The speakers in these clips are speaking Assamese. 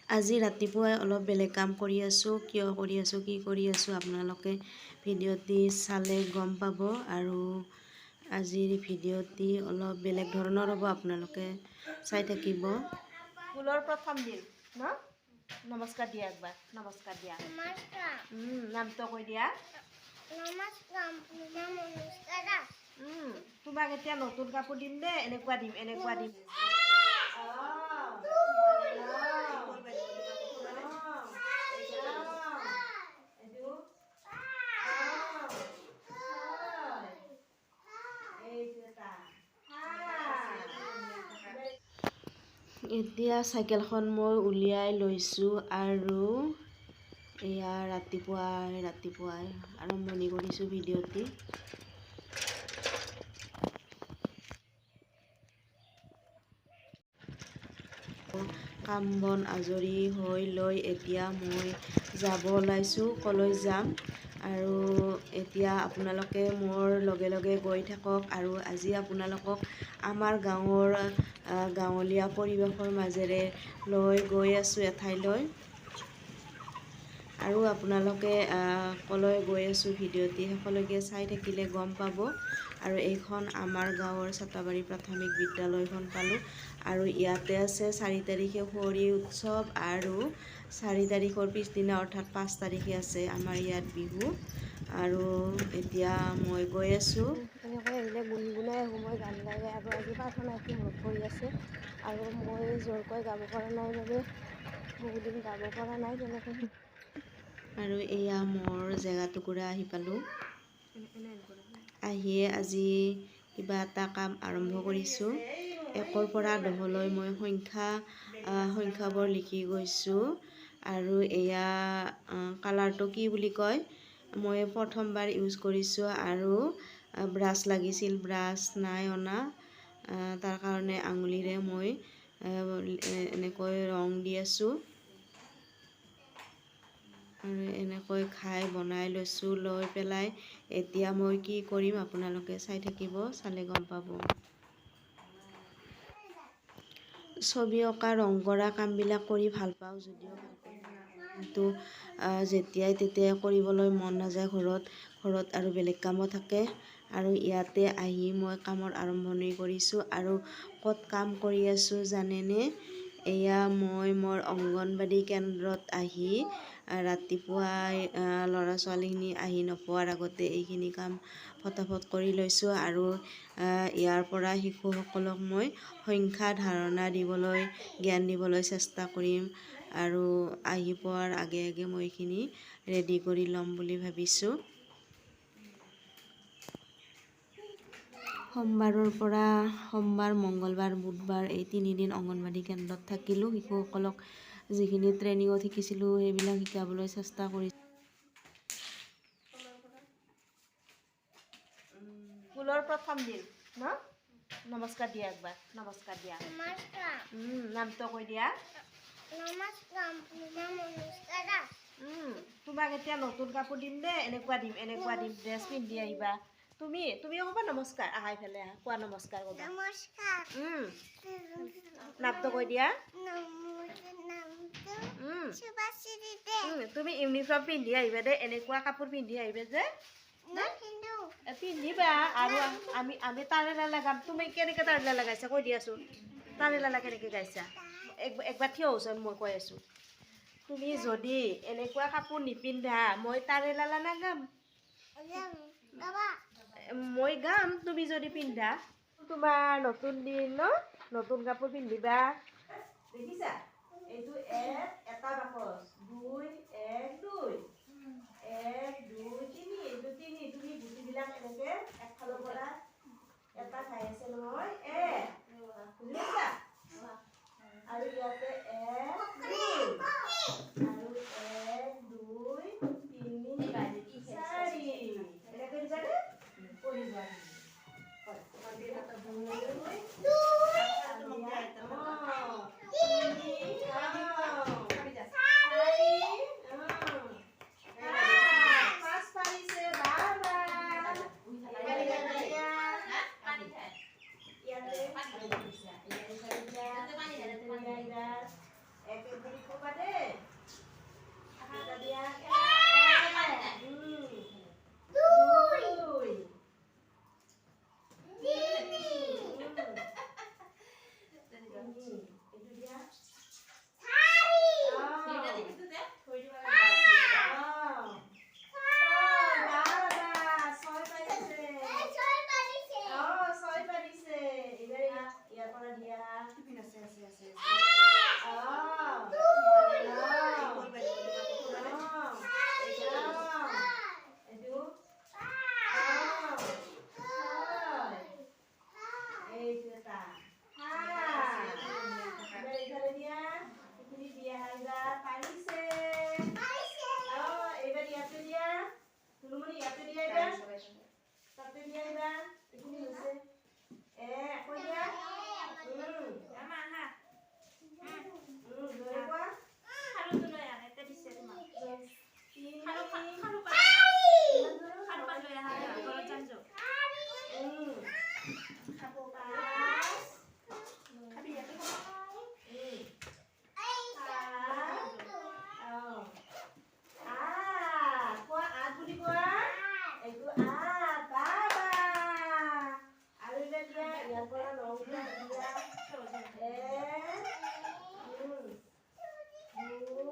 আজি ৰাতিপুৱাই অলপ বেলেগ কাম কৰি আছোঁ। কিয় কৰি আছোঁ, কি কৰি আছোঁ, আপোনালোকে ভিডিঅ'টি চালে গম পাব। আৰু আজিৰ ভিডিঅ'টি অলপ বেলেগ ধৰণৰ হ'ব, আপোনালোকে চাই থাকিব। স্কুলৰ প্ৰথম দিন ন? নমস্কাৰ দিয়া একবাৰ, নমস্কাৰ দিয়া। নমস্কাৰ। নামটো কৈ দিয়া। নমস্কাৰ, মোৰ নাম অনুষ্কা দাস। তোমাক এতিয়া নতুন কাপোৰ দিম দেই, এনেকুৱা দিম, এনেকুৱা দিম। এতিয়া চাইকেলখন মই উলিয়াই লৈছোঁ আৰু এয়া ৰাতিপুৱাই ৰাতিপুৱাই আৰম্ভণি কৰিছোঁ ভিডিঅ'টি। কাম বন আজৰি হৈ লৈ এতিয়া মই যাব ওলাইছোঁ, কলৈ যাম আৰু এতিয়া আপোনালোকে মোৰ লগে লগে গৈ থাকক। আৰু আজি আপোনালোকক আমাৰ গাঁৱৰ গাঁৱলীয়া পৰিৱেশৰ মাজেৰে লৈ গৈ আছোঁ এঠাইলৈ। আৰু আপোনালোকে কলৈ গৈ আছোঁ ভিডিঅ'টি শেষলৈকে চাই থাকিলে গম পাব। আৰু এইখন আমাৰ গাঁৱৰ ছাতাবাৰী প্ৰাথমিক বিদ্যালয়খন পালোঁ। আৰু ইয়াতে আছে 4 তাৰিখে সুঁৱৰী উৎসৱ আৰু 4 তাৰিখৰ পিছদিনা অৰ্থাৎ 5 তাৰিখে আছে আমাৰ ইয়াত বিহু। আৰু এতিয়া মই গৈ আছোঁ। এনেকৈ আহিলে গুণগুণাই আহোঁ মই গান গাই গাই। আৰু আজি প্ৰাৰ্থনা এটি মনত পৰি আছে আৰু মই জোৰকৈ গাব পৰা নাই বাবে বহুদিন গাব পৰা নাই তেনেকৈ। আৰু এয়া মোৰ জেগা টুকুৰা আহি পালোঁ। আহিয়ে আজি কিবা এটা কাম আৰম্ভ কৰিছোঁ। 1ৰ পৰা 10লৈ মই সংখ্যাবোৰ লিখি গৈছোঁ। আৰু এয়া কালাৰটো কি বুলি কয়, মই প্ৰথমবাৰ ইউজ কৰিছোঁ। আৰু ব্ৰাছ লাগিছিল, ব্ৰাছ নাই অনা, তাৰ কাৰণে আঙুলিৰে মই এনেকৈ ৰং দি আছোঁ। আৰু এনেকৈ খাই বনাই লৈছোঁ। লৈ পেলাই এতিয়া মই কি কৰিম আপোনালোকে চাই থাকিব, চালে গম পাব। ছবি অঁকা, ৰং কৰা কামবিলাক কৰি ভাল পাওঁ যদিও, কিন্তু যেতিয়াই তেতিয়াই কৰিবলৈ মন নাযায়। ঘৰত আৰু বেলেগ কামো থাকে। আৰু ইয়াতে আহি মই কামৰ আৰম্ভণি কৰিছোঁ। আৰু ক'ত কাম কৰি আছোঁ জানেনে? এয়া মই মোৰ অংগনবাড়ী কেন্দ্ৰত আহি ৰাতিপুৱাই ল'ৰা ছোৱালীখিনি আহি নোপোৱাৰ আগতে এইখিনি কাম ফটাফট কৰি লৈছোঁ। আৰু ইয়াৰ পৰা শিশুসকলক মই সংখ্যা ধাৰণা দিবলৈ, জ্ঞান দিবলৈ চেষ্টা কৰিম। আৰু আহি পোৱাৰ আগে আগে মই এইখিনি ৰেডি কৰি ল'ম বুলি ভাবিছোঁ। সোমবাৰৰ পৰা সোমবাৰ, মংগলবাৰ, বুধবাৰ এই তিনিদিন অংগনবাড়ী কেন্দ্ৰত থাকিলোঁ। শিশুসকলক যিখিনি ট্ৰেইনিঙত শিকিছিলোঁ সেইবিলাক শিকাবলৈ চেষ্টা কৰিছোঁ। স্কুলৰ প্ৰথম দিন ন? নমস্কাৰ দিয়া একবাৰ, নমস্কাৰ দিয়া। নমস্কাৰ। নামটো কৈ দিয়া। নমস্কাৰ, মোৰ নাম অনুষ্কা দাস। তোমাক এতিয়া নতুন কাপোৰ দিম দেই, এনেকুৱা দিম, এনেকুৱা দিম, ড্ৰেছ পিন্ধি আহিবা। তুমিও ক'বা নমস্কাৰ। আহা ইফালে আহা, কোৱা নমস্কাৰ ক'বা। নমস্কাৰ। নামটো কৈ দিয়া। নামটো সুভাষিনী দে। তুমি ইউনিফৰ্ম পিন্ধি আহিবা দেই, এনেকুৱা কাপোৰ পিন্ধি আহিবা যে। নিপিন্ধো। পিন্ধিবা। আৰু আমি তাৰেলা লগাম। তুমি কেনেকৈ তাৰেলা লগাইছা কৈ দিয়াচোন। তাৰেলা কেনেকৈ গাইছা একবাৰ থিয় হওচোন, মই কৈ আছোঁ। তুমি যদি এনেকুৱা কাপোৰ নিপিন্ধা মই তাৰেলা নাগাম। মই গাম তুমি যদি পিন্ধা। তোমাৰ নতুন দিন ন, নতুন কাপোৰ পিন্ধিবা। দেখিছা, এইটো এক, এটা বাকচ, 2, 1, 2, 1, 2, 3, এইটো 3। তুমি গুটিবিলাক এনেকে একফালৰ পৰা এটা খাই আছে নহয়, 1, বুজি পাইছা? আৰু ইয়াতে 1, 2, আৰু 1, 2, 3, 4, এনেকৈ দিবানে? কৰি যোৱা। 2, 3, 4, 5। এইবাৰ ইয়াতে দিয়া তুলুমণি, ইয়াতে দিয়া, এইবাৰ তাতে দিয়া, এইবাৰ এইখিনি হৈছে। আকৌ দিয়া। জোৰে কোৱা। তিনি, পাঁচ, সাত, আঠ। কোৱা, আঠ বুলি কোৱা। এইটো আঠ। বাবা, আৰু এইবাৰ দিয়া। ইয়াৰ পৰা নং দিয়া। এক,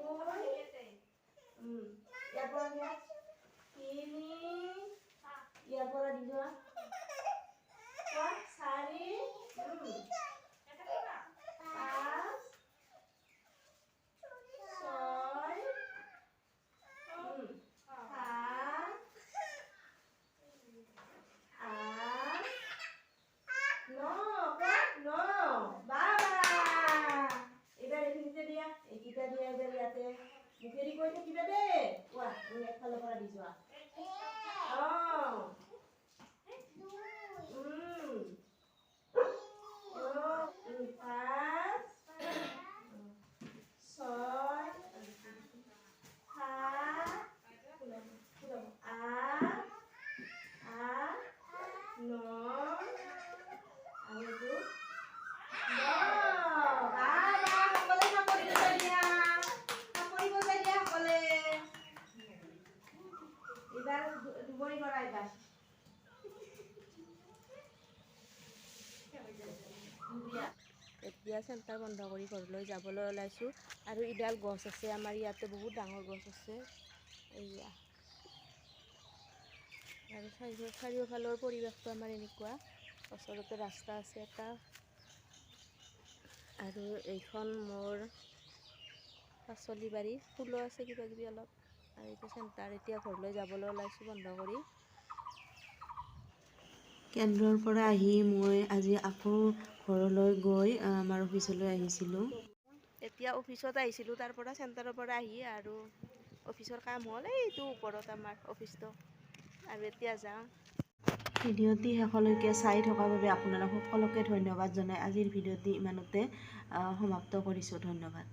দুই, ইয়াৰ পৰা দিয়া তিনি, ইয়াৰ পৰা দি যোৱা। কোৱা, চাৰি, পাঁচ, ছয়, সাত, আঠ, ন। কোৱা, ন। বাবা, এইবাৰ এইখিনিতে দিয়া, এইকেইটা দিয়া এইবাৰ ইয়াতে। মুখেদি কৈ থাকিবা দেই। কোৱা, তুমি একফালৰ পৰা দি যোৱা। অঁ, পাঁচ, ছয়, সাত, আঠ, আঠ, ন আৰু এইটো দহ। বাবা, সকলে চাপৰি বজাই দিয়া, চাপৰি বজাই দিয়া সকলে। এইবাৰ দুবৰি কৰা এইবাৰ। এতিয়া চেণ্টাৰ বন্ধ কৰি ঘৰলৈ যাবলৈ ওলাইছোঁ। আৰু ইডাল গছ আছে আমাৰ ইয়াতে, বহুত ডাঙৰ গছ আছে এইয়া। আৰু চাৰিওফালৰ পৰিৱেশটো আমাৰ এনেকুৱা। ওচৰতে ৰাস্তা আছে এটা। আৰু এইখন মোৰ পাচলি বাৰী, ফুলো আছে কিবা কিবি অলপ। আৰু এইটো চেণ্টাৰ। এতিয়া ঘৰলৈ যাবলৈ ওলাইছোঁ বন্ধ কৰি। কেন্দ্ৰৰ পৰা আহি মই আজি আকৌ ঘৰলৈ গৈ আমাৰ অফিচলৈ আহিছিলোঁ। এতিয়া অফিচত আহিছিলোঁ, তাৰ পৰা চেণ্টাৰৰ পৰা আহি আৰু অফিচৰ কাম হ'ল। এইটো ওপৰত আমাৰ অফিচটো। আৰু এতিয়া যাওঁ। ভিডিঅ'টি শেষলৈকে চাই থকাৰ বাবে আপোনালোক সকলোকে ধন্যবাদ জনাই আজিৰ ভিডিঅ'টি ইমানতে সমাপ্ত কৰিছোঁ। ধন্যবাদ।